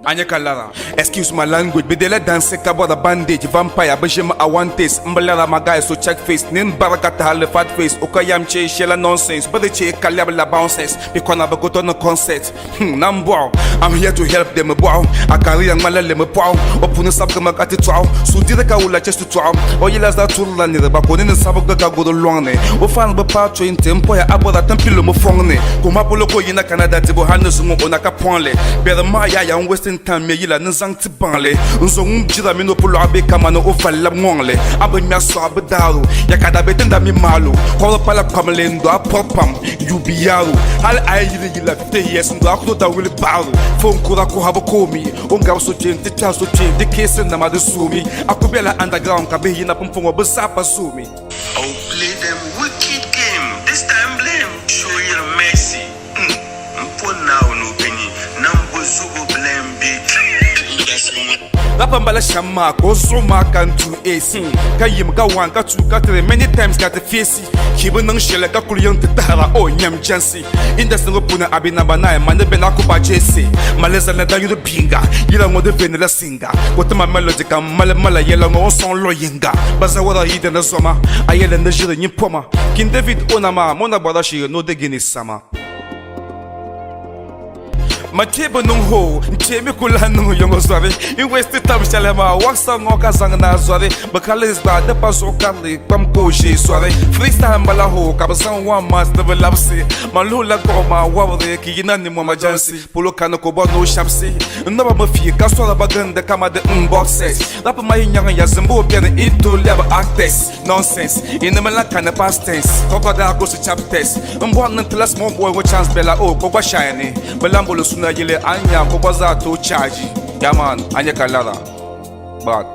Anya ka lara. Excuse my language, bi dela dansi ka bɔra bandage. Vampire bi ʒimi I want taste. N bi lara my guy, so check face. Nin bara ka tahali fat face. O ka yam che shela nonsense. Bi di che ka lɛbi la bouncers. Bi kɔna bi goto ni concert. Nan bɔɣu. I'm here to help them bɔɣu. A career ŋmanila lemi pɔɣu. O puuni sabigimi ka ti tɔɣu. Sudiri ka wula che shitɔɣu. O yila zaa turila niriba ka o nini sabigi ka guri lɔŋ ni. O fans bi paai 20 m poya a bɔra tin pili mi fɔŋ ni. Kuma polo ka o yina Canada dibu hali ni zuŋɔ o na ka pɔŋli. Bɛri maa yaya n wasting time me yila ni zaŋ ti baŋli. N zo ŋun jira mini o pulɔɣu be kamani o vali lab ŋɔŋli. A bi ŋmɛri sɔɣu bi daaro ya ka daa be tinda mi maalo. Kɔbiri pala kpamli n do a pɔri pam you bi yaaro. Hali a yi yili yila 50 years n do a ku tooi da wuli baɣiro. Phone kura kuha bi koomi o ni gabi so kpee n-ti kpɛhi so kpee di keesi nama di zoomi. A ku bela underground ka bihi yina pumpɔŋɔ bɛ zaa pa zoomi. I will play them wicked game this time blame show your mercy M po Naawuni o beni nambo zuɣu bilan be. Rapper m-bala shɛm maa ka o zuɣu maa ka n-du AC ka yim ka 1 ka 2 ka 3 many times ka ti face ki bi niŋ shɛli ka kuli yiŋ ti tahira o nyam jansi industry ŋɔ puuni a be number 9 ma ni bɛna ku ba JC mali zali da yuli biinga yila ŋɔ di veeni la singa ka o ti ma melody ka m mali mala yɛla ŋɔ o sɔŋ luɣ yinga ba zawara yi dini zoma a yɛli ni ʒiri nyin pɔma King David o na maa mo na gbara shee ni o di Guinness sama. Ma kpe bi niŋ hoo, n kpe mi ku lahi niŋ yɔŋɔ zɔri. N waste tam shɛli maa, waksa ŋɔ ka zaŋ na zɔri. Bɛ ka list gba, di pa zuɣu karili, kpam ka o ʒe zɔri. Freestyle m-bala hoo, ka bɛ zaŋ one month ni bɛ labisi. Ma luhi la gbuɣi maa wabiri, ka yina ni mɔma jansi. Polo kani ka o bɔri ni o shɛbisi. N naba mi fii ka sɔri ba gindi kama di n boxers. Rap maa yi nyaŋ ya zimbo beni, yi tooi lɛbi actors. Nonsense, inima la kani past tense. Crocodile goes to chapters. N bɔri ni n tila small boy ŋɔ chance bela o ka o gba shine. Bɛ lan boli suna yili a ni nya ka o gba zaa tooi charge. Yeah man, a nya ka lara. Bad.